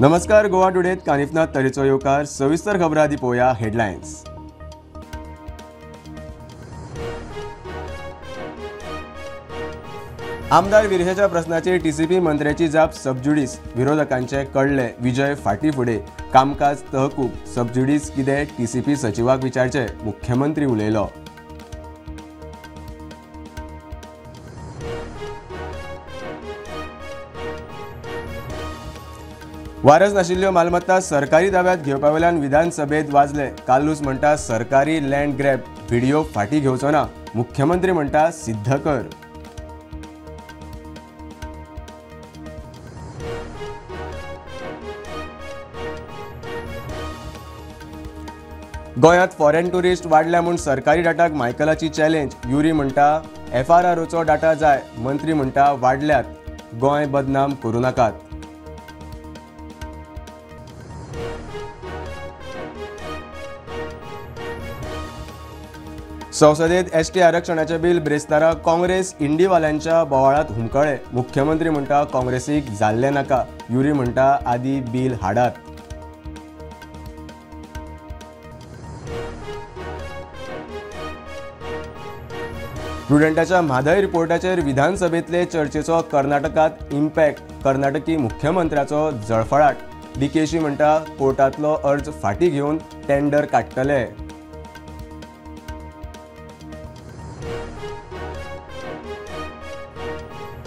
नमस्कार गोवा टुडेत कानिफनाथ तरेचो येवकार. सविस्तर खबरां आदी पळोवया हेडलायन्स. आमदार विरेशाच्या प्रस्नाचेर टीसीपी मंत्र्याची जाप सबज्युडीस. विरोधकांचे कडले विजय फाटी फुडें. कामकाज तहकूब. सबज्युडीस कितें टीसीपी सचिवाक विचारचे, मुख्यमंत्री उलयलो. वारस नाशिल्ल्यो मालमत्ता सरकारी ताब्यात घेवपा वेल्यान विधानसभेत वाजले. कार्लूस म्हणटा सरकारी लँड ग्रॅब व्हिडिओ फाटी घेवचो ना. मुख्यमंत्री म्हणटा सिद्ध कर. गोंयांत फॉरेन ट्युरिस्ट वाडल्या म्हूण सरकारी डाटाक मायकलाची चॅलेंज. युरी म्हणटा एफआरआरओचो डाटा जाय. मंत्री म्हणटा वाडल्यात, गोंय बदनाम करूं नाकात. संसदेत एसटी आरक्षणाचें बिल ब्रेस्तारा काँग्रेस इंडीवाल्यांच्या बोवाळांत हुमकळे. मुख्यमंत्री म्हणटा काँग्रेसीक जाल्लें नाका. युरी म्हणटा आदी बिल हाडात. प्रुडंटाच्या म्हादय रिपोर्टाचेर विधानसभेतले चर्चेचो कर्नाटकांत इम्पॅक्ट. कर्नाटकी मुख्यमंत्र्याचो जळफळाट. डीकेशी म्हणटा कोर्टांतलो अर्ज फाटीं घेवन टेंडर काडटले.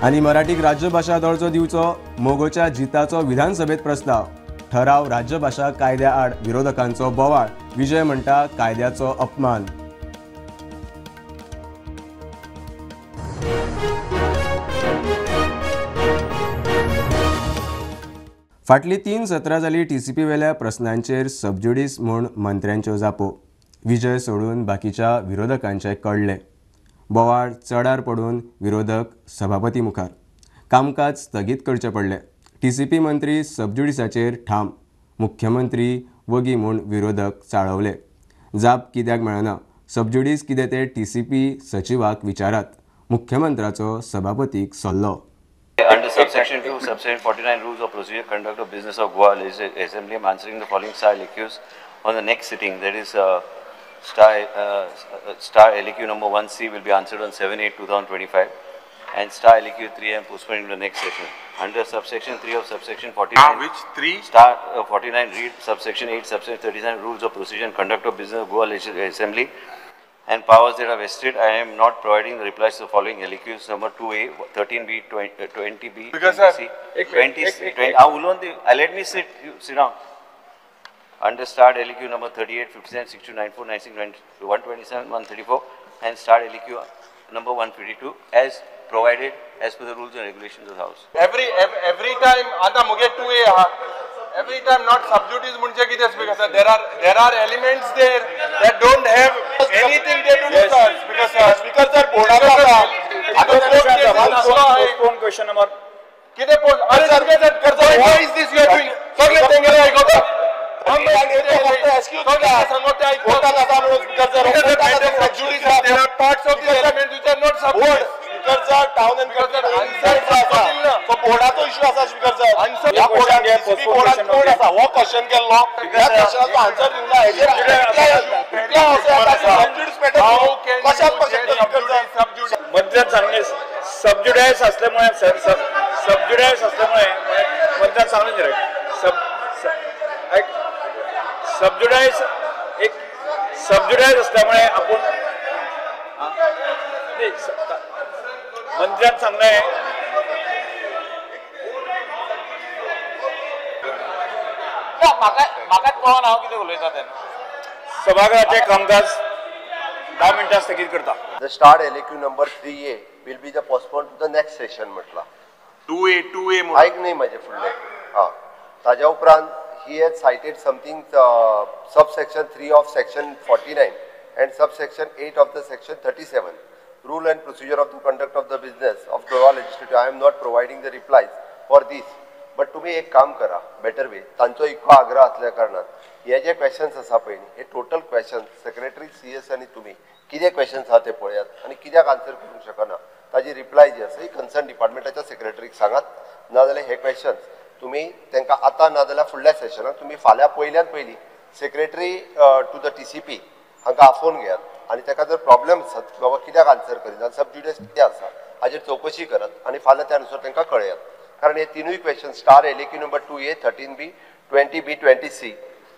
आनी मराठीक राज्यभाशा दर्जो दिवचो, मोगोच्या जिताचो विधानसभेत प्रस्ताव. ठराव राज्यभाशा कायद्या आड विरोधकांचो बोवाळ. विजय म्हणटा कायद्याचो अपमान. फाटलीं 3 सत्रां जाली टीसीपी वेल्या प्रस्नांचेर सबज्युडीस म्हूण मंत्र्यांच्यो जापो. विजय सोडून बाकीच्या विरोधकांचे कडले. बोवाळ चडार पडून विरोधक सभापती मुखार. कामकाज स्थगीत करचें पडलें. टीसीपी मंत्री सबज्युडिसाचेर ठाम. मुख्यमंत्री वगी म्हूण विरोधक चाळवले. जाप कित्याक मेळना, सबज्युडीस कितें तें टीसीपी सचिवाक विचारात, मुख्यमंत्र्याचो सभापतीक सल्लो. Under subsection 2, subsection 49 rules of procedure, conduct of business of Goa Legislative Assembly, I am answering the following star LAQs on the next sitting. That is star LAQ number 1C will be answered on 7/8/2025 and star LAQ 3 I am postponing to the next session. Under subsection 3 of subsection 49, which 3? Star 49 read subsection 8, subsection 37 rules of procedure and conduct of business of Goa Legislative Assembly and powers that are vested, I am not providing the replies to the following LAQs number 2A, 13B, 20B, 20C, 20, 20. Let me sit, you sit down. Under star LAQ number 38, 57, 62, 94, 96, 127, 134 and star LAQ number 152 as provided as per the rules and regulations of the house. Every time, आता मुगे 2A हा. Every time not sub judice म्हणजे कितें Speaker sir, there are elements there that don't have anything they to do sir. Speaker sir, Speaker sir बोर्डाचो आसा. Postpone question number कितें post? अरे Speaker sir, why is this you are doing? सगळे तेंगेले आयकता. There are parts of the elements which are not sub judice. Speaker sir, town and so बोर्डाचो issue आसा speaker sir. ह्या बोर्डान कोण आसा हो क्वेश्चन केल्लो, ह्या क्वेश्चनाचो आन्सर दिवंक ना. हेजेर कशाक स्पीकर सर मंत्र्यान सांगलें सबज्युडायज असल्यामुळे सबज्युडायज असल्यामुळे मंत्र्यान सांगलें रे सबज्युडायज एक सबज्युडायज असल्यामुळे आपण मंत्र्यान सांगलें म्हाकाच कळना हांव कितें उलयता तें. सभागृहाचें कामकाज 10 मिनटां स्थगीत करता. The star LAQ number 3A will be the postponed to the next session म्हटला. 2A 2A आयक न्ही म्हजें फुडलें. हां, ताज्या उपरांत he has cited something subsection 3 of section 49 and subsection 8 of the section 37 rule and procedure of the conduct of the business of Goa Legislative. I am not providing the replies for this, but तुम्ही एक काम करा, better way, तांचो इतको आग्रह असल्या कारणान हे जे क्वेश्चन्स आसा पळय न्ही, हे टोटल क्वेश्चन्स सेक्रेटरी CS आनी तुमी कितें क्वेश्चन्स आहा ते पळयात आनी कित्याक आन्सर करूंक शकना ताजी रिप्लाय जी आसा ही कन्सर्न डिपार्टमेंटाच्या सेक्रेटरीक सांगात, नाजाल्यार हे क्वेश्चन्स तुमी तांकां आतां ना जाल्यार फुडल्या सेशनाक तुमी फाल्यां पयल्यान पयलीं secretary to the TCP हांकां आफोवन घेयात आनी ताका जर प्रॉब्लम आसात बाबा कित्याक आन्सर करिना, सबज्युडिस कितें आसा हाजेर चवकशी करात आनी फाल्यां त्या नुसार तांकां कळयात. कारण हे तिनूय question star LAQ number 2A, 13B, 20B, 20C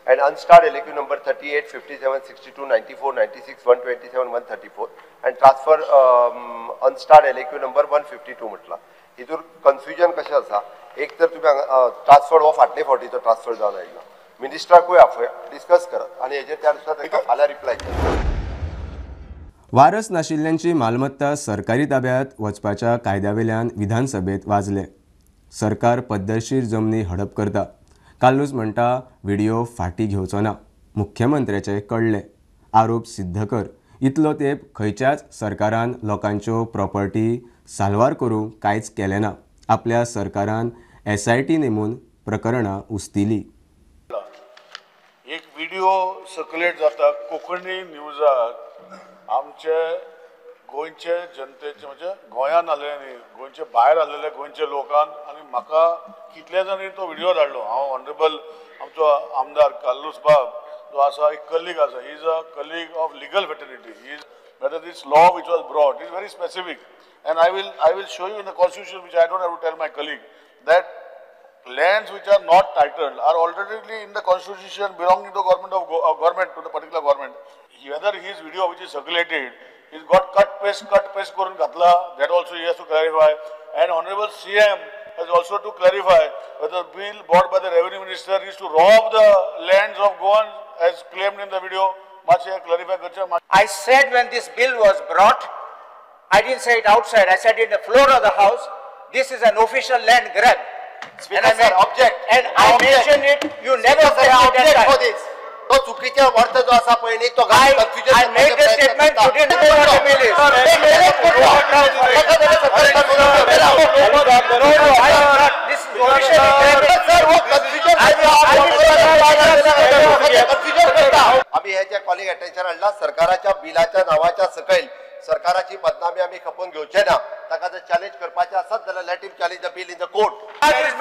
and unstarred LAQ number 38, 57, 62, 94, 96, 127, 134 and transfer unstarred LAQ number 152 म्हटला. हितूर कन्फ्युजन कशें आसा, एक तर तुमी ट्रान्सफर हो फाटले फावटीचो ट्रान्सफर जावन आयिल्लो, मिनिस्टराकूय आफया, डिस्कस करात आनी हेजेर त्या नुसार तांकां फाल्यां रिप्लाय करात. वारस नाशिल्ल्यांची मालमत्ता सरकारी ताब्यात वचपाच्या कायद्यावेल्यान विधानसभेत वाजले. सरकार पद्दतशीर जमनी हडप करता. कार्लूस म्हणटा व्हिडिओ फाटी घेवचो ना. मुख्यमंत्र्याचे कळ्ळे आरोप सिद्ध कर. इतलो तेंप खंयच्याच सरकारान लोकांच्यो प्रॉपर्टी साल्वार करूंक कांयच केलें ना. आपल्या सरकारान SIT नेमून प्रकरणां उस्तिली. एक व्हिडिओ सर्क्युलेट जाता कोंकणी न्यूजार, आमचे गोंयचे जनतेचे म्हणजे गोंयान आलेले न्ही, गोंयचे भायर आलेले गोंयचे लोकान आनी म्हाका कितल्या जाणांनी तो व्हिडिओ धाडलो. हांव ऑनरेबल आमचो आमदार कार्लूस बाब जो आसा एक कलीग आसा, he is a colleague of legal fraternity. He is whether this law which was brought is very specific and I will show you in the constitution, which I don't have to tell my colleague, that lands which are not titled are already in the constitution belonging to government of government, to the particular government. Whether his video which is circulated is got cut paste karun ghatla, that also he has to clarify. And honorable CM has also to clarify whether bill brought by the revenue minister is to rob the lands of Goan as claimed in the video. I said when this bill was brought, I didn't say it outside, I said it in the floor of the house, this is an official land grab. Speaker sir, object. And I mentioned it, you never said object for this. तो चुकीचे अर्थ जो आसा पळय न्ही तो confusion. I made the statement, you didn't know what the bill is. No, I am not. This is officially confusion करता. आमी हे जे कॉलिंग अटेन्शन हाडला सरकाराच्या बिलाच्या नावाच्या सकयल सरकाराची बदनामी आमी खपोवन घेवचे ना. ताका जर चॅलेंज करपाचें आसत जाल्यार let him challenge the bill in the court. I will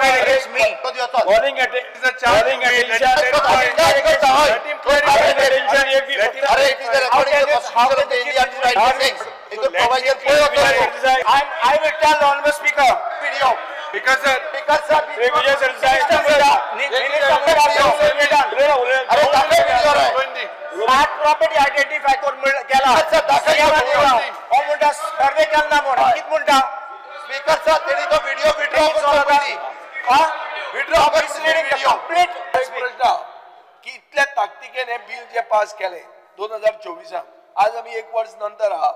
tell the honorable speaker. Video. Because sir, smart property identify करून गेला. हो म्हणटा सर्वे केला ना म्हण कितें म्हणटा स्पीकर सर, तेणी तो व्हिडिओ विड्रॉ करचो पयलीं. Withdraw complete. प्रश्न की इतल्या ताकतिकेन हें बील जें पास केलें 2024 आज आमी एक वर्स नंतर आहा,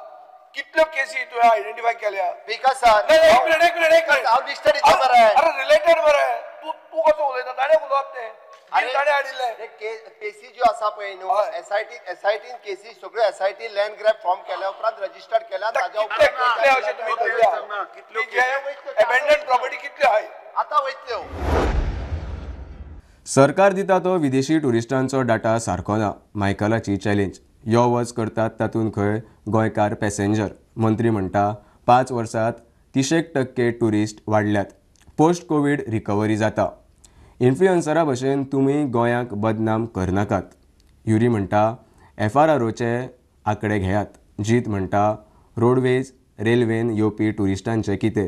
कितल्यो केसी तुवें आयडेंटिफाय केल्या? स्पीकर सर, एक मिनिट, हांव लिस्टेड दिता मरे. अरे रिलेटेड मरे, तूं तूं कसो उलयता? ताणें उलोवप तें, ताणें हाडिल्लें. केसी ज्यो आसा पळय न्हू, एसआयटीन केसी सगळ्यो एसआयटी लँड ग्रॅब फॉर्म केल्या उपरांत रजिस्टर्ड केल्या. ताज्या उपरांत कितले अशें तुमी धरल्या एबेंडन प्रॉपर्टी कितल्यो आहाय आतां वयतल्यो. सरकार दिता तो विदेशी ट्युरिस्टांचो डाटा सारको ना. मायकलाची चॅलेंज. यो वच करतात तातूंत खंय गोंयकार पॅसेंजर. मंत्री म्हणटा 5 वर्सांत 30% ट्युरिस्ट वाडल्यात. पोस्ट कोवीड रिकव्हरी जाता. इन्फ्लुएन्सरा भशेन तुमी गोंयाक बदनाम करनाकात. युरी म्हणटा FRROचे आंकडे घेयात. जीत म्हणटा रोडवेज रेल्वेन येवपी ट्युरिस्टांचें कितें?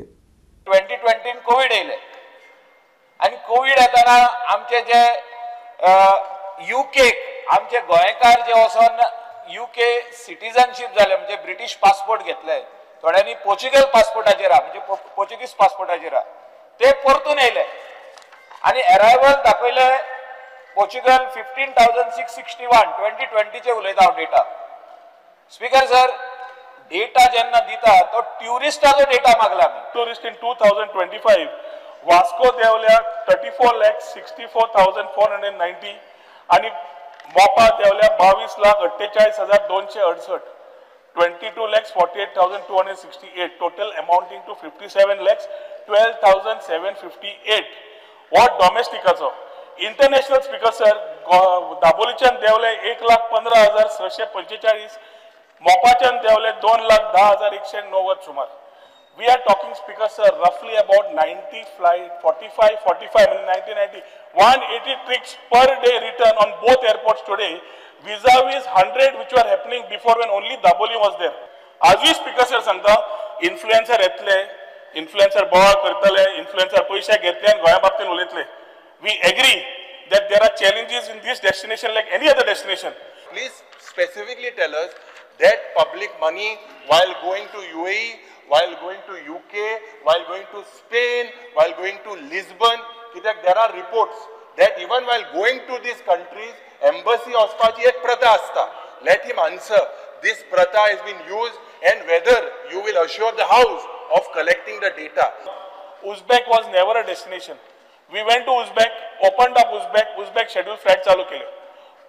2020 कोवीड येयलें आनी कोवीड येतना आमचे जे युकेक आमचे गोंयकार जे वचोन युके सिटीजनशीप जाले, म्हणजे ब्रिटीश पासपोर्ट घेतले, थोड्यांनी पोर्चुगल पासपोर्टाचेर आहा, म्हणजे पोर्चुगीज पासपोर्टाचेर आहा, ते परतून येयले आनी एरायवल दाखयले पोर्चुगल 15,661 2020चे उलयता हांव डेटा. स्पीकर सर, डेटा जेन्ना दिता तो ट्युरिस्टाचो डेटा मागला आमी. टुरिस्ट इन 2025 वास्को देंवल्या 34,64,490 आनी मोपा देंवल्या 22,48,268, 22,48,268 total amounting to 57,12,758. हो डॉमेस्टिकाचो. इंटरनॅशनल स्पीकर सर, दाबोलीच्यान देंवले 1,15,645, मोपाच्यान देंवले 2,10,190 सुमार. We are talking, Speaker sir, roughly about 90 flight, 45, 45, 90, 90, 180 trips per day return on both airports today, vis-a-vis 100 which were happening before when only Dabolim was there. आजूय speaker sir सांगता, influencer येतले, influencer बोवाळ करतले, influencer पयशे घेतले आनी गोंया बाबतीन उलयतले. We agree that there are challenges in this destination like any other destination. Please specifically tell us that public money while going to UAE, while going to UK, while going to Spain, while going to Lisbon, कित्याक there are reports that even while going to these countries, embassy वचपाची एक प्रथा आसता. Let him answer. This pratha has been used and whether you will assure the house of collecting the data. Uzbek was never a destination. We went to Uzbek, opened up Uzbek, Uzbek schedule flight चालू केले.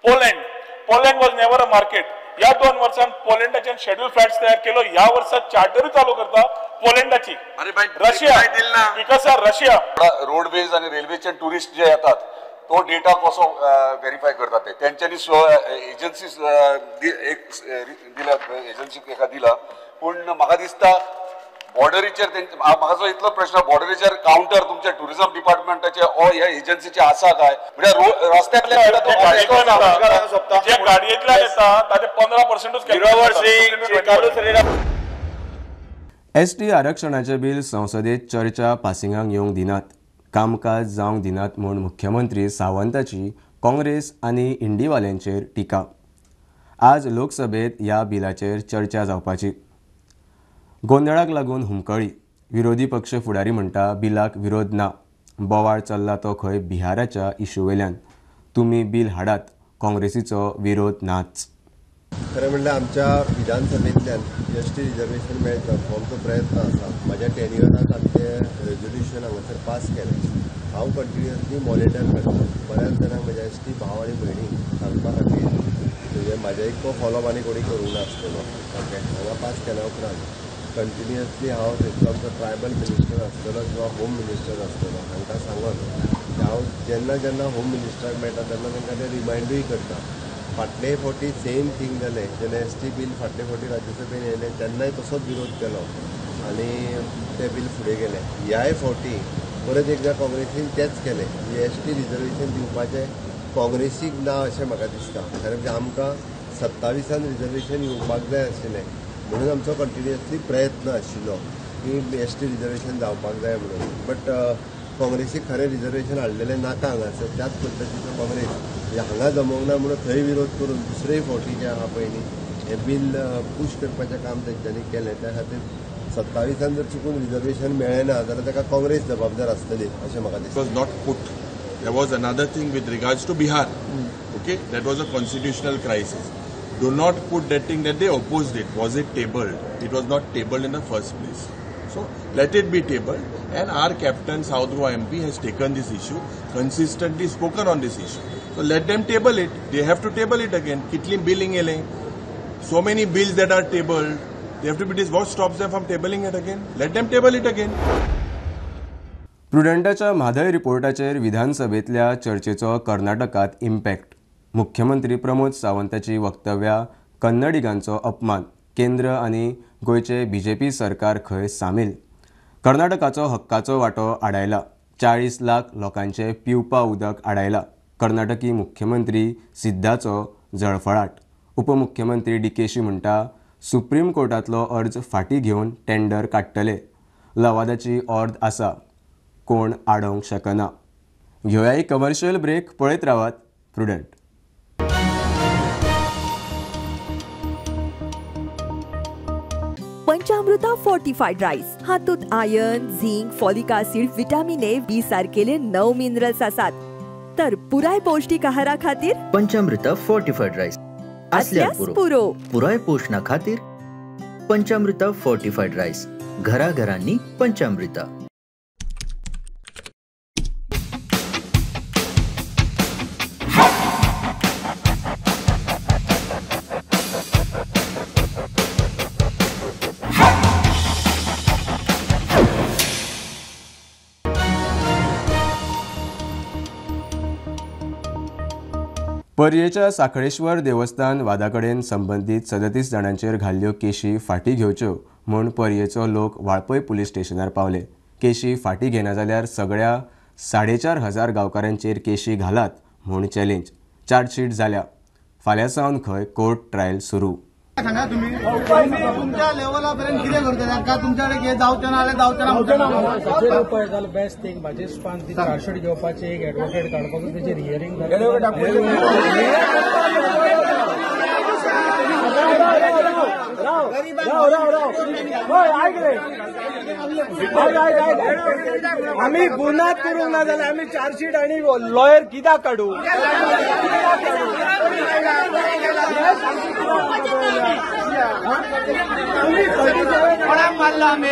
Poland, Poland was never a market. ह्या 2 वर्सांत पोलंडाच्यान schedule flights तयार केलो, ह्या वर्सात चार्टरूय चालू करता पोलंडाची. रशिया, because Russia roadways आनी रेल्वेचे टुरिस्ट जे येतात तो डेटा कसो व्हेरीफाय करतात ते तेंच्यांनी एजन्सी एक दिला, एजन्सी एका दिला. पूण म्हाका दिसता बॉर्डरीचेर म्हाका जो इतलो प्रश्न, बॉर्डरीचेर कावंटर तुमच्या टुरिझम डिपार्टमेंटाचे ओ ह्या एजन्सीचे आसा काय? म्हणजे रस्त्यांतल्यान गाडयेंतल्यान येता ताचे 15% एसटी आरक्षणाचें बील संसदेत चर्चा पासिंगाक येवंक दिनात, कामकाज जावंक दिनात म्हूण मुख्यमंत्री सावंताची काँग्रेस आनी इंडीवाल्यांचेर टिका. आज लोकसभेत ह्या बिलाचेर चर्चा जावपाची. गोंदळाक लागून हुमकळी. विरोधी पक्ष फुडारी म्हणटा बिलाक विरोध ना, बोवाळ चल्ला तो खंय बिहाराच्या इशू वेल्यान. तुमी बील हाडात, काँग्रेसीचो विरोध नाच. खरें म्हणल्यार आमच्या विधानसभेंतल्यान एस टी रिजर्वेशन मेळचो हो आमचो प्रयत्न आसा. म्हाज्या टेन्युअराक आमचें रेजोल्युशन हांगासर पास केलें. हांव कंटिन्युअसली मॉनिटर करता. बऱ्याच जाणांक म्हज्या एस टी भाव आनी भयणींक सांगपा खातीर म्हणजे म्हाज्या इतको फॉलोअप आनी कोणी करूंक नासतलो. ओके, हांगा पास केल्या उपरांत कंटिन्युअसली हांव थंयचो आमचो ट्रायबल मिनिस्टर आसतलो किंवा होम मिनिस्टर आसतलो हांकां सांगून हांव जेन्ना जेन्ना होम मिनिस्टराक मेळटा तेन्ना तांकां ते रिमायंडूय करता. फाटले फावटी सेम थींग जालें जेन्ना एस टी बील फाटले फावटी राज्यसभेन येयलें तेन्नाय तसोच विरोध केलो आनी तें बील फुडें गेलें. ह्याय फावटी परत एकदां काँग्रेसीन तेंच केलें. एस टी रिजर्वेशन दिवपाचें काँग्रेसीक ना अशें म्हाका दिसता. कारण म्हणजे आमकां 27 रिजर्वेशन येवपाक जाय आशिल्लें म्हणून आमचो कंटिन्युअसली प्रयत्न आशिल्लो की एस टी रिजर्वेशन जावपाक जाय म्हणून. बट काँग्रेसीक खरें रिजर्वेशन हाडलेलें नाका हांगासर. त्याच पद्दतीचो काँग्रेस म्हणजे हांगा जमोवंक ना म्हणून थंय विरोध करून दुसरेय फावटी जें आहा पळय न्ही हें बील पूश करपाचें काम तेंच्यांनी केलें. त्या खातीर 27 जर चुकून रिजर्वेशन मेळ्ळें ना जाल्यार ताका काँग्रेस जबाबदार आसतली अशें म्हाका दिसता. Was not put. There was another thing with regards to Bihar. Okay, that was a constitutional crisis. Do not put that thing that they opposed it. Was it tabled? It was not tabled in the first place. So let it be tabled. And our captain, South Goa MP, has taken this issue, consistently spoken on this issue. So let them table it. They have to table it again. Kitli billing ele. So many bills that are tabled. They have to be this. What stops them from tabling it again? Let them table it again. प्रुडंटाच्या Mhadei रिपोर्टाचेर विधानसभेतल्या चर्चेचो कर्नाटकात impact. मुख्यमंत्री प्रमोद सावंताची वक्तव्या कन्नडिगांचो अपमान. केंद्र आनी गोंयचे BJP सरकार खंय सामील. कर्नाटकाचो हक्काचो वांटो आडायला. 40 लाख लोकांचे पिवपा उदक आडायला. कर्नाटकी मुख्यमंत्री सिद्धाचो जळफळाट. उपमुख्यमंत्री डीकेशी म्हणटा सुप्रीम कोर्टांतलो अर्ज फाटीं घेवन टेंडर काडटले. लवादाची ऑर्द आसा, कोण आडोवंक शकना. घेवया एक कमर्शियल ब्रेक. पळयत रावात प्रुडंट. पंचामृता फोर्टिफाईड राईस हातूंत iron, zinc, folic acid, vitamin A, B सारकेले 9 मिनरल्स आसात. तर पुराय पौष्टिक आहारा खातीर पंचामृता फोर्टिफाईड राईस असल्यार पुरो. पुराय पोषणा खातीर पंचामृता फोर्टिफाईड राईस घराघरांनी पंचामृता. पर्येच्या साखळेश्वर देवस्थान वादाकडेन संबंदीत 37 जाणांचेर घाल्ल्यो केशी फाटीं घेवच्यो म्हूण पर्येचो लोक वाळपय पुलीस स्टेशनार पावले. केशी फाटीं घेना जाल्यार सगळ्या 4,500 गांवकारांचेर केशी घालात म्हूण चॅलेंज. चार्जशीट जाल्या. फाल्यां सावन खंय कोर्ट ट्रायल सुरू. सांगा तुम्ही तुमच्या लेवला पर्यंत कितें करता का तुमच्याकडे हे जावचे ना जावचे ना. बेस्ट थिंग म्हाजे हिसपान ती चार्जशीट घेवपाची एक एडवोकेट काडपाचो तेचेर हियरींग आमी गुन्यांव करूंक ना जाल्यार आमी चार्जशीट आनी लॉयर कित्याक काडू? कोणाक मारला आमी?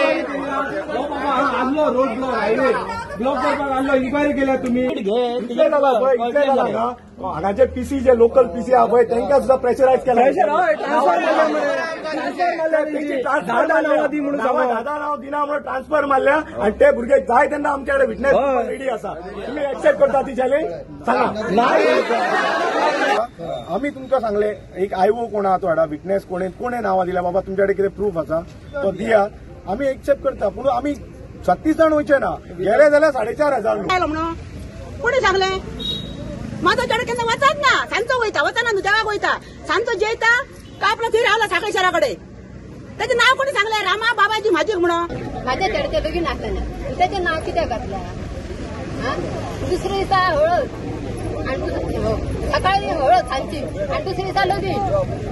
आसलो रोड ब्लॉक, हायवे ब्लॉक करपाक आसलो, इन्क्वायरी केल्या तुमी. इतलें जालां ना, हांगाचे पीसी जे लोकल पीसी आहा पळय तांकां सुद्दां प्रेशरायज केला. धा नांवां दी म्हणून, धा नांव दिना म्हणून ट्रान्सफर मारल्या आनी ते भुरगे जाय तेन्ना आमचे कडेन विटनेस रेडी आसा. तुमी एक्सेप्ट करता ती चॅलेंज? सांगा. आमी तुमकां सांगलें एक आयओ कोण आहा तो हाडा, विटनेस कोणे कोणे नांवां दिल्या बाबा तुमचे कडेन कितें प्रूफ आसा तो दिया, आमी एक्सेप्ट करता. पूण आमी 36 जाण वयचे ना, गेले जाल्यार 4,500 लोक. कोणी सांगलें? म्हाजो चेडो केन्ना वचत ना, सांजचो वयता, वचना न्हू देवाक वयता, सांजचो जेयता काय आपलो थंय रावला साखळे शहरा कडेन. तेजें नांव कोणी सांगलें? रामा बाबाजी म्हाजी म्हणून. म्हाज्या चेड्याचें बेगीन आसलें तेजें नांव कित्याक घातलें? दुसरे दिसा हळद आनी सकाळी हळद सांजची आनी दुसरे दिसा लगीन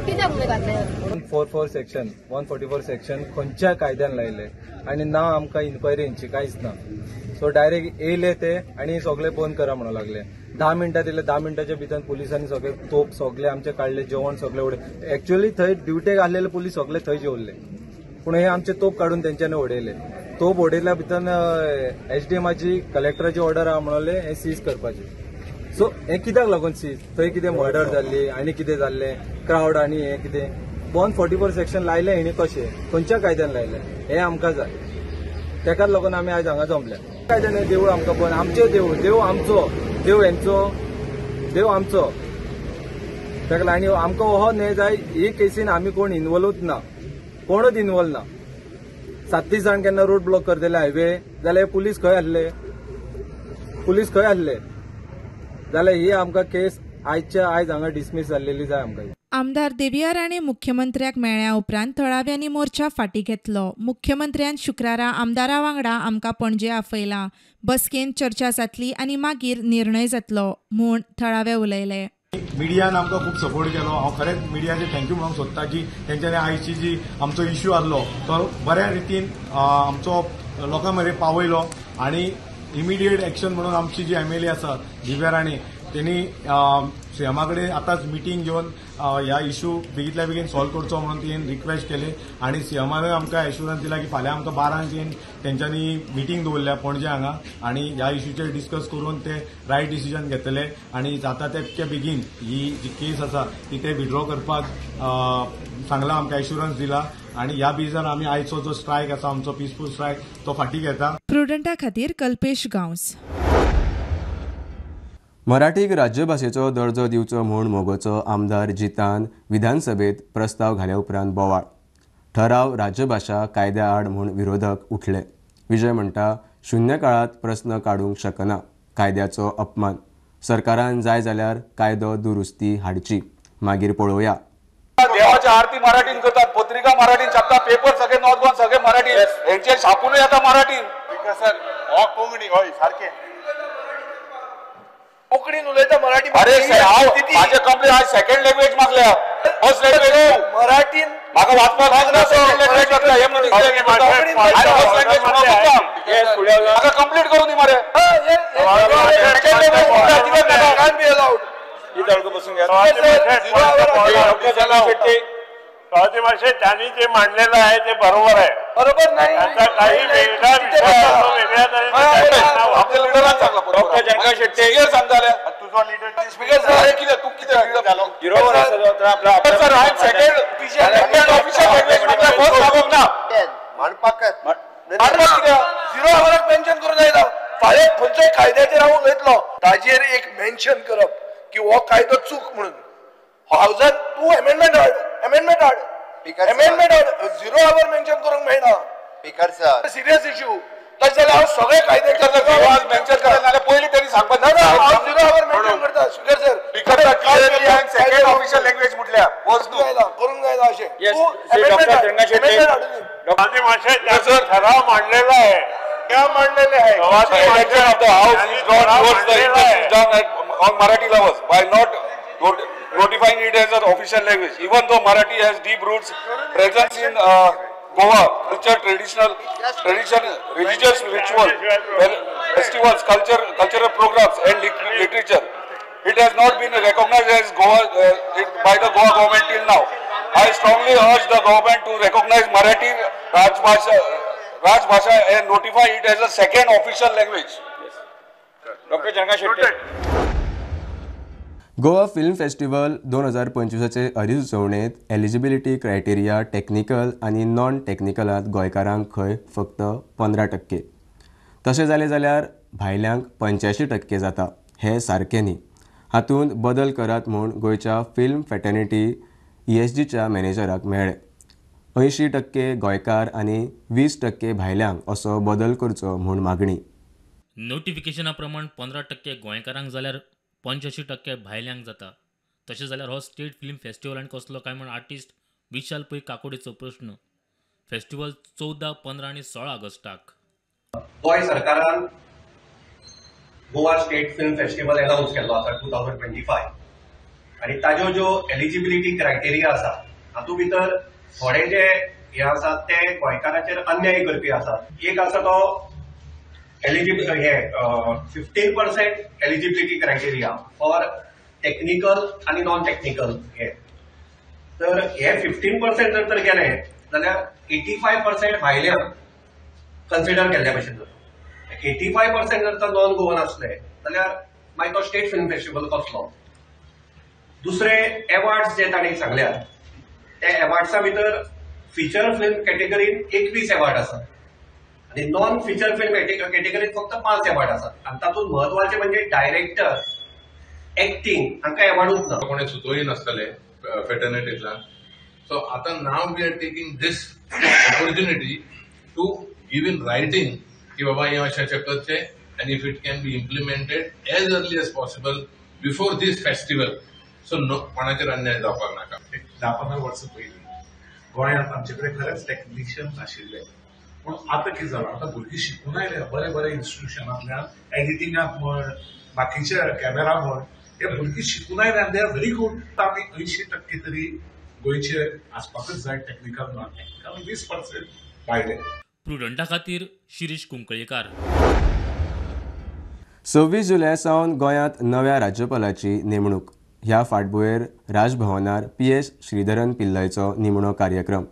कित्याक म्हणून घातलें? 144 सेक्शन 144 सेक्शन खंयच्या कायद्यान लायले आनी ना आमकां इन्क्वायरी हेंची कांयच ना. सो डायरेक्ट येयले ते आनी सगळे बंद करा म्हणून लागले. 10 मिनटां दिले, 10 मिनटाच्या भितर पुलिसांनी सगळे तोप सगळे आमचे काडले, जेवण सगळे उडयले. एक्च्युअली थंय ड्युटेक आसलेले पुलीस सगळे थंय जेवल्ले, पूण हे आमचे तोप काडून तेंच्यांनी उडयले. तोप उडयल्या भितर एसडीएमाची कलेक्टराची ऑर्डर आहा म्हणले हे सीज करपाची. सो हे कित्याक लागून सीज? थंय कितें मर्डर जाल्ली आनी कितें जाल्लें, क्रावड आनी हें कितें 144 सेक्शन लायलें हेणी कशें, खंयच्या कायद्यान लायलें हें आमकां जाय. तेकाच लागून आमी आयज हांगा जमल्या. कायद्यान देवूळ आमकां बंद, आमचें देवूळ, देव आमचो, देव हेंचो, देव आमचो. तेका आनी आमकां हो न्हय जाय ही केसीन आमी कोण इनवॉल्वच ना, कोणूच इनवॉल्व ना. 37 जाण केन्ना रोड ब्लॉक करतले हायवे जाल्यार पुलीस खंय आसले? पुलीस खंय आसले? जाल्यार ही आमकां केस आयच्या आयज हांगा डिसमीस जाल्लेली जाय आमकां. आमदार देविया राणे मुख्यमंत्र्याक मेळ्ळ्या उपरांत थळाव्यांनी मोर्चा फाटीं घेतलो. मुख्यमंत्र्यान शुक्रारा आमदारा वांगडा आमकां पणजे आपयला. बसकेंत चर्चा जातली आनी मागीर निर्णय जातलो म्हूण थळावे उलयले. मिडियान आमकां खूब सपोर्ट केलो. हांव खरेंच मिडियाचे thank you म्हणूंक सोदता की तेंच्यांनी आयची जी आमचो इश्यू आसलो तो बऱ्या रितीन आमचो लोकां मेरेन पावयलो आनी इमिडिएट एक्शन म्हणून आमची जी एमएलए आसा दिव्या राणे तेणी सीएमा कडेन आतांच मिटींग घेवन ह्या इश्यू बेगींतल्या बेगीन सॉल्व करचो म्हणून तिणें रिक्वेस्ट केली आनी सीएमानूय आमकां एश्युरन्स दिला की फाल्यां आमकां 12 तेंच्यांनी मिटींग दवरल्या पणजे हांगा आनी ह्या इश्यूचेर डिस्कस करून ते रायट डिसिजन घेतले आनी जाता तितके बेगीन ही जी केस आसा ती ते विड्रॉ करपाक सांगला, आमकां एश्युरन्स दिला आनी ह्या बेजार आमी आयचो जो स्ट्रायक आसा आमचो पिसफूल स्ट्रायक तो फाटीं घेता. प्रुडंटा खातीर कल्पेश गांवस. मराठीक राज्यभाशेचो दर्जो दिवचो म्हूण मोगोचो आमदार जितान विधानसभेत प्रस्ताव घाल्या उपरांत बोवाळ. ठराव राज्यभाशा कायद्या आड म्हूण विरोधक उठले. विजय म्हणटा शून्य काळात प्रस्न काडूंक शकना, कायद्याचो अपमान. सरकारान जाय जाल्यार कायदो दुरुस्ती हाडची, मागीर पळोवया. देवाची आरती मराठीन करतात, पत्रिका मराठीन छापता, पेपर सगळे नॉर्थ गोवन सगळे मराठी, हेंचेर छापूनय येता मराठीन. सर हो कोंकणी हय सारकें कोंकणीन उलयता मराठी. अरे हांव म्हाजे कंप्लेन आज सेकंड लँग्वेज मागल्या, फर्स्ट लँग्वेज मराठीन म्हाका वाचपाक लागना, सेकंड लँग्वेज मागल्या. हे म्हणून फर्स्ट लँग्वेज म्हाका कंप्लीट करून दी मरे. सेकंड लँग्वेज मातशें त्यांनी जे मांडलेलं आहे ते बरोबर आहे. बरोबर नाही, त्यांचा काही वेगळा विषय वेगळ्या आपल्या लिडरान सांगला डॉक्टर जयंत शेट्टी सांगताले तुझो लिडर स्पीकर सर कितें तूं कितें सर हांवें सेकंड ऑफिशियल लँग्वेज म्हटल्यार फर्स्ट सांगूंक ना. मांडपाक कितें झिरो आवराक मेन्शन करून जायना. फाल्यां खंयच्याय कायद्याचेर हांव उलयतलो ताजेर एक मेन्शन करप की हो कायदो चूक म्हणून हावजान तूं एमेंडमेंट हाड, एमेंडमेंट हाड, अमेंडमेंट झिरो our mention करूंक मेळना. Speaker sir, serious issue. तशें जाल्यार हांव सगळे कायदे मेन्शन करता जाल्यार पयलीं त्यांनी सांगपाक ना. हांव झिरो our mention करता speaker sir. Speaker sir, second official language म्हटल्या करूंक जायना अशें. ठराव मांडलेला आहे. क्या मांडलेले आहे? Election of the house is drawn towards the injustice done on Marathi lovers by not notifying it as an official language, even though Marathi has deep roots, presence in Goa, culture, tradition, religious ritual, festivals, cultural programs and literature. It has not been recognized as Goa by the Goa government till now. I strongly urge the government to recognize Marathi Rajbhasha and notify it as a second official language. Yes. Dr. Janka Shetty. Goa film festival 2025चे अधिसुचोवणेंत eligibility criteria technical आनी non टॅक्निकलांत गोंयकारांक खंय फक्त 15%, तशें जालें जाल्यार भायल्यांक 85% जाता. हें सारकें न्ही. हातूंत बदल करात म्हूण गोंयच्या फिल्म फॅटर्निटी ESGच्या मॅनेजराक मेळ्ळें. 80% गोंयकार आनी 20% भायल्यांक असो बदल करचो म्हूण मागणी. नोटिफिकेशना प्रमाण 15% गोंयकारांक जाल्यार 85% भायल्यांक जाता. तशें जाल्यार हो स्टेट फिल्म फेस्टिवल आनी कसलो काय म्हण आर्टिस्ट विशाल पै काकोडेचो प्रश्न. फेस्टिवल 14, 15 आनी 16 ऑगस्टाक. गोंय सरकारान Goa state film festival announce केल्लो आसा 2025 आनी ताज्यो ज्यो एलिजिबिलिटी क्रायटेरिया आसा हातूंत भितर थोडे जे हे आसात ते गोंयकाराचेर अन्याय करपी आसात. एक आसा तो हे 15% एलिजिबिलिटी क्रायटेरिया फॉर टॅक्निकल आनी नॉन टॅक्निकल हे. तर हे 15% जर तर गेले जाल्यार 85% भायल्यांक कन्सिडर केल्ल्या भशेन जाता. 85% जर तर नॉन गोवन आसले जाल्यार मागीर तो स्टेट फिल्म फेस्टिवल कसलो. दुसरे एवॉर्ड्स जे तांणी सांगल्यात त्या एवॉर्ड्सा भितर फिचर फिल्म कॅटेगरीन 21 एवॉर्ड आसात आनी नॉन फिचर फिल्म कॅटेगरीन फक्त 5 एवॉर्ड आसात. आनी तातूंत म्हत्वाचें म्हणजे डायरेक्टर, एक्टींग हांकां एवॉर्डूच ना. कोणें सुचोवंक नासतलें फेटर्निटींतल्यान. सो आतां now we are taking this opportunity to give in writing की बाबा हें अशें अशें करचें आनी if it can be implemented as early as possible before this festival. So कोणाचेर अन्याय जावपाक नाका. 10-15 वर्सां पयलीं गोंयांत आमचे कडेन खरेंच टॅक्निशियन आशिल्ले, पूण आतां कितें जालां, आतां भुरगीं शिकून आयल्या बरे बरे इन्स्टिट्युशनांतल्यान, एडिटिंगाक म्हण, बाकीचे कॅमेरा म्हण, हे भुरगीं शिकून आयले आनी they are very good. आमी 80% तरी गोंयचे आसपाकच जाय टॅक्निकल, नॉन टॅक्निकल, 20% भायले. प्रुडंटा खातीर शिरीष कुंकळीकार. 26 जुलय सावन गोंयांत नव्या राज्यपालाची नेमणूक. ह्या फाटभुंयेर राजभवनार PS Sreedharan पिल्लयचो निमणो कार्यक्रम.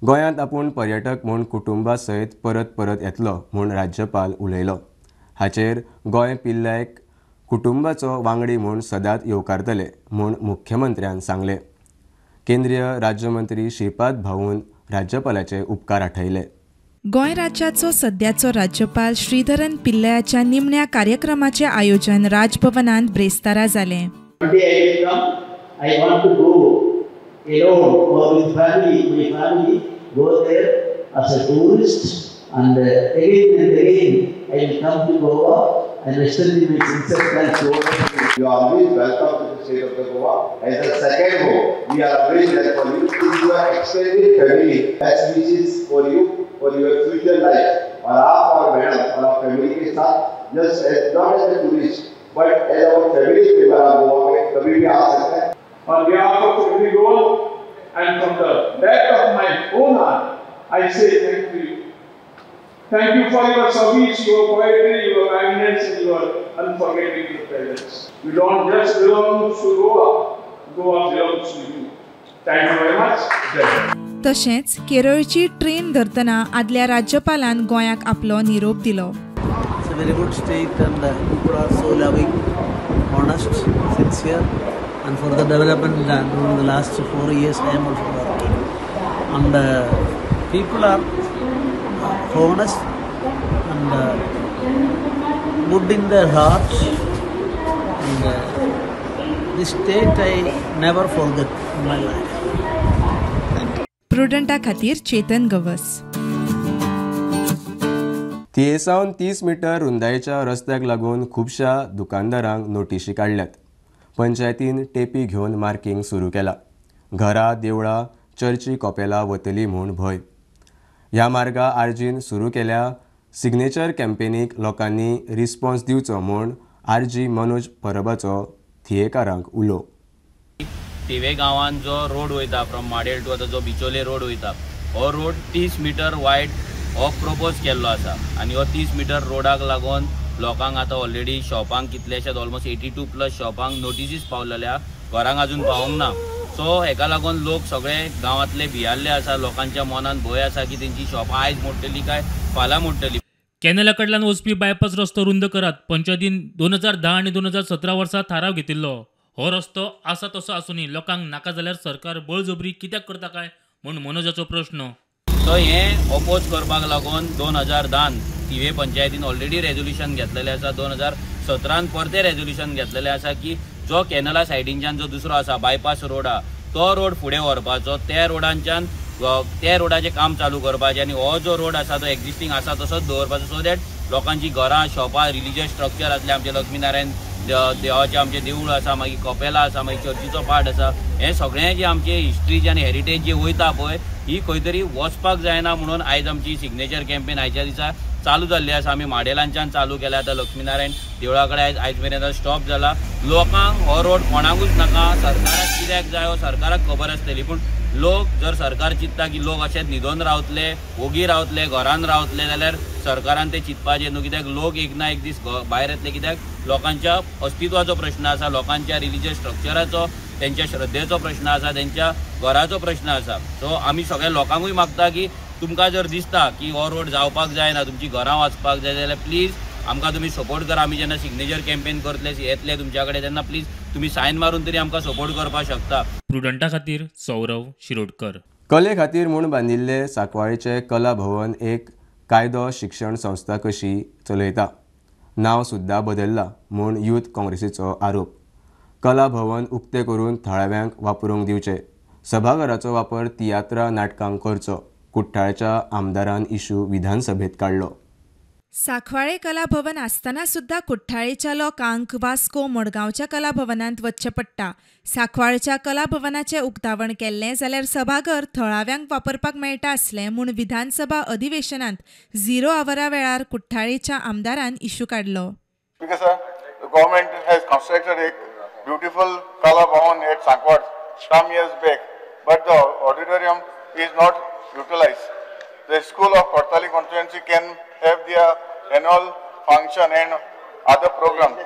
गोंयांत आपूण पर्यटक म्हूण कुटुंबा सयत परत परत येतलो म्हूण राज्यपाल उलयलो. हाचेर गोंय पिल्लयक कुटुंबाचो वांगडी म्हूण सदांच येवकारतले म्हूण मुख्यमंत्र्यान सांगलें. केंद्रीय राज्यमंत्री श्रीपाद भाऊन राज्यपालाचे उपकार आठयले. गोंय राज्याचो सद्याचो राज्यपाल श्रीधरन पिल्लयाच्या निमण्या कार्यक्रमाचें आयोजन राजभवनांत ब्रेस्तारा जालें. One day I will come, I want to go alone or with family, my family, go there as a tourist, and again and again I will come to Goa and extend my sincere thanks to all of you. You are always welcome to the state of the Goa. As a second home, we are always there for you. This is your extended family, best wishes for you, for your future life. और आप और madam और आप family K साथ just as not as a tourist, but as our family member आप गोवा में कभी भी आ सकते हैं. On behalf of every Goan and from the depth of my own heart, I say thank you. Thank you for your service, your poetry, your kindness, and your unforgettable presence. You don't just belong to Goa, Goa belongs to you. Thank you very much. Jai Hind. तशेंच केरळची train धरतना आदल्या राज्यपालान गोंयाक आपलो निरोप दिलो. It's a very good state and the people are so loving, honest, sincere, and for the development during the last 4 years I am also working. And people are honest and good in their heart, and this state I never forget in my life. Thank you. प्रुडंटा खातीर Chetan Gawas. थियेसावन 30 metre रुंदायेच्या रस्त्याक लागून खुबश्या दुकानदारांक नोटिशी काडल्यात. पंचायतीन टेपी घेवन marking सुरू केला. घरां, देवळां, चर्ची, कॉपेला वतली म्हूण भंय. ह्या मार्गा आरजीन सुरू केल्या सिग्नेचर कॅम्पेनीक लोकांनी रिस्पॉन्स दिवचो म्हूण आरजी मनोज परबाचो थियेकारांक उलो. थिवे गांवांत जो रोड वयता फ्रॉम माडेल टू आतां जो बिचोले रोड वयता हो रोड 30 मीटर वायड हो प्रपोज केल्लो आसा आनी हो 30 मीटर रोडाक लागून लोकांक आतां ऑलरेडी शॉपांक कितलेशेच ऑलमोस्ट 82 प्लस शॉपांक नोटिसीस पावलेल्या, घरांक अजून पावोंक ना. सो हेका लागून लोक सगळे गांवांतले भियाल्ले आसा, लोकांच्या मनान भंय आसा की तेंची शॉपां आयज मोडटली काय फाल्यां मोडटली. कॅनला कडल्यान वचपी बायपास रस्तो रुंद करात. पंचायतीन 2010 आनी 2017 वर्सा थाराव घेतिल्लो. हो रस्तो आसा तसो आसूनय लोकांक नाका जाल्यार सरकार बळजबरी कित्याक करता काय म्हूण मनोजाचो प्रश्न. सो हें ओपोज करपाक लागून 2010 थिवे पंचायतीन ऑलरेडी रेजोल्युशन घेतलेलें आसा. 2017 परतें रेजोल्युशन घेतलेलें आसा की जो कॅनला सायडीनच्यान जो दुसरो आसा बायपास रोड आहा तो रोड फुडें व्हरपाचो, त्या रोडांच्यान त्या रोडाचें काम चालू करपाचें आनी हो जो रोड आसा तो एक्झिस्टींग आसा तसोच दवरपाचो, सो that लोकांची घरां, शॉपां, रिलिजियस स्ट्रक्चर आसले आमचे लक्ष्मीनारायण देवाचें आमचें देवूळ आसा, मागीर कपेलां आसा, मागीर चर्चीचो पार्ट आसा, हें सगळें जें आमचें हिस्ट्री आनी हेरिटेज जी वयता पळय ही खंय तरी वचपाक जायना म्हणून आयज आमची सिग्नेचर कॅम्पेन आयच्या दिसा चालू जाल्ली आसा. आमी माडेलांच्यान चालू केल्या, आतां लक्ष्मीनारायण देवळा कडेन आयज मेरेन आतां स्टॉप जाला. लोकांक हो रोड कोणाकूच नाका, सरकाराक कित्याक जाय हो सरकाराक खबर आसतली, पूण लोक जर सरकार चिंतता की लोक अशेंच न्हिदोन रावतले, ओगी रावतले, घरान रावतले जाल्यार सरकारान ते चिंतपाचें न्हू, कित्याक लोक एक ना एक दीस भायर येतले, कित्याक लोकांच्या अस्तित्वाचो प्रश्न आसा, लोकांच्या रिलिजियस स्ट्रक्चराचो, तेंच्या श्रद्धेचो प्रश्न आसा, तेंच्या घराचो प्रश्न आसा. सो आमी सगळ्या लोकांकूय मागता की तुमकां जर दिसता की हो रोड जावपाक जायना, तुमची घरां वचपाक जाय जाल्यार प्लीज आमकां तुमी सपोर्ट करा. आमी जेन्ना सिग्नेचर कॅम्पेन करतले येतले तुमच्या कडेन तेन्ना प्लीज तुमी सायन मारून तरी आमकां सपोर्ट करपाक शकता. प्रुडंटा खातीर सौरव शिरोडकर. कले खातीर म्हूण बांदिल्ले सांकवाळेचे कला भवन एक कायदो शिक्षण संस्था कशी चलयता, नांव सुद्दां बदल्लां म्हूण यूथ काँग्रेसीचो आरोप. कला भवन उक्तें करून थळाव्यांक वापरूंक दिवचें, सभाघराचो वापर तियात्रा नाटकांक करचो, कुठ्ठाळच्या आमदारान इशू विधानसभेत काडलो. सांकवाळे कला भवन आसतना सुद्दां कुठ्ठाळेच्या लोकांक वास्को मडगांवच्या कला भवनांत वचचें पडटा. सांकवाळच्या कला भवनाचें उक्तावण केल्लें जाल्यार सभाघर थळाव्यांक वापरपाक मेळटा आसलें म्हूण विधानसभा अधिवेशनांत 0 आवरा वेळार कुठ्ठाळेच्या आमदारान इशू काडलो. Government has constructed a beautiful Kala Bhavan at Sancoale some years back, but the auditorium is not utilized. The school of Cortalim constituency can have their annual function and other programs.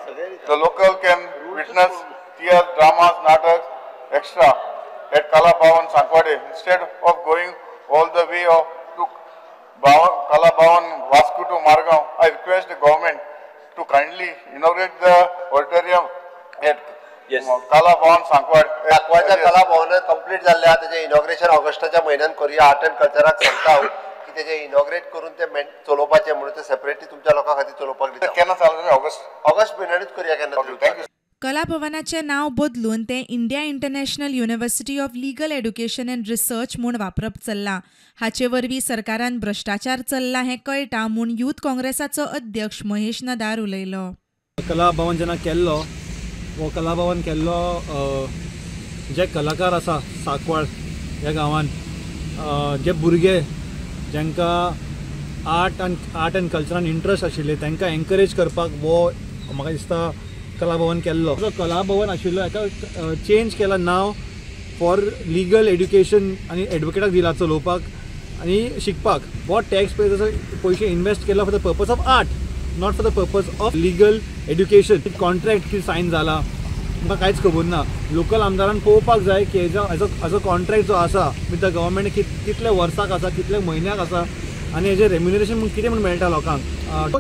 The local can witness theatre, dramas, nataks, extra at Kala Bhavan Sancoale instead of going all the way to Kala Bhavan Vasco to Margao. I request the government to kindly inaugurate the auditorium at Kala Bhavan Sancoale. सांकवाळच्या कला भवन complete जाल्लें आहा, तेजें inauguration ऑगस्टाच्या म्हयन्यान करुया. Art and कल्चराक सांगता हांव की तेजें इनॉग्रेट करून तें चलोवपाचें म्हणून तें सेपरेटली तुमच्या लोकां खातीर चलोवपाक दिता. केन्ना चालू? ऑगस्ट म्हयन्यानूच करुया केन्ना. Thank you. कला भवनाचें नांव बदलून तें India International University of Legal Education and Research म्हूण वापरप चल्लां. हाचे वरवीं सरकारान भ्रश्टाचार चल्ला हें कळटा म्हूण यूथ काँग्रेसाचो अध्यक्ष महेश नदार उलयलो. कला भवन जेन्ना केल्लो हो कला भवन केल्लो जे कलाकार आसा सांकवाळ ह्या गांवान, जे भुरगे जांकां आर्ट एंड कल्चरान इंट्रस्ट आशिल्ले तांकां एनकरेज करपाक हो म्हाका दिसता कला भवन केल्लो. जो कला भवन आशिल्लो हेका चेंज केला नांव फॉर लिगल एड्युकेशन आनी एडवोकेटाक दिला चलोवपाक आनी शिकपाक. हो टॅक्स पेयर्साचो पयशे इन्वेस्ट केला for the purpose of art, not for the purpose of legal education. Contract कितें सायन जाला आमकां कांयच खबर ना. लोकल आमदारान पळोवपाक जाय की हेजो कॉन्ट्रॅक्ट जो आसा विथ the government कितले वर्साक आसा, कितले म्हयन्याक आसा आनी हेजें रेम्युनरेशन म्हूण कितें म्हूण मेळटा लोकांक.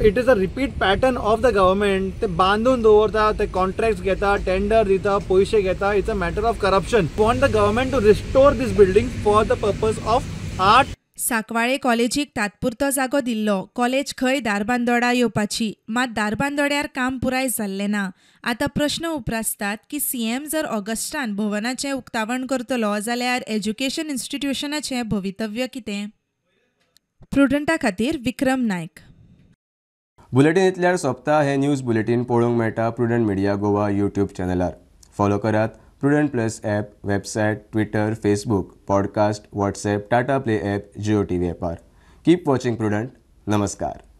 It is a repeat pattern of the government. ते बांदून दवरता, ते कॉन्ट्रॅक्ट्स घेता, टेंडर दिता, पयशे घेता. It's a matter of corruption. Want the government to restore this building for the purpose of art. Sancoale कॉलेजीक तात्पुरतो जागो दिल्लो. कॉलेज खंय धारबांदोडा येवपाची, मात धारबांदोड्यार काम पुराय जाल्लें ना. आतां प्रश्न उप्रासतात की सीएम जर ऑगस्टान भवनाचें उक्तावण करतलो जाल्यार एज्युकेशन इन्स्टिट्यूशनाचें भवितव्य कितें? प्रुडंटा खातीर विक्रम नायक. बुलेटीन इतल्यार सोंपता. हें न्यूज बुलेटीन पळोवंक मेळटा प्रुडंट मिडिया गोवा यूट्यूब चॅनलार. फॉलो करात Prudent plus app, website, Twitter, Facebook, podcast, WhatsApp, Tata Play app, Jio TV ॲपार. Keep watching Prudent. नमस्कार.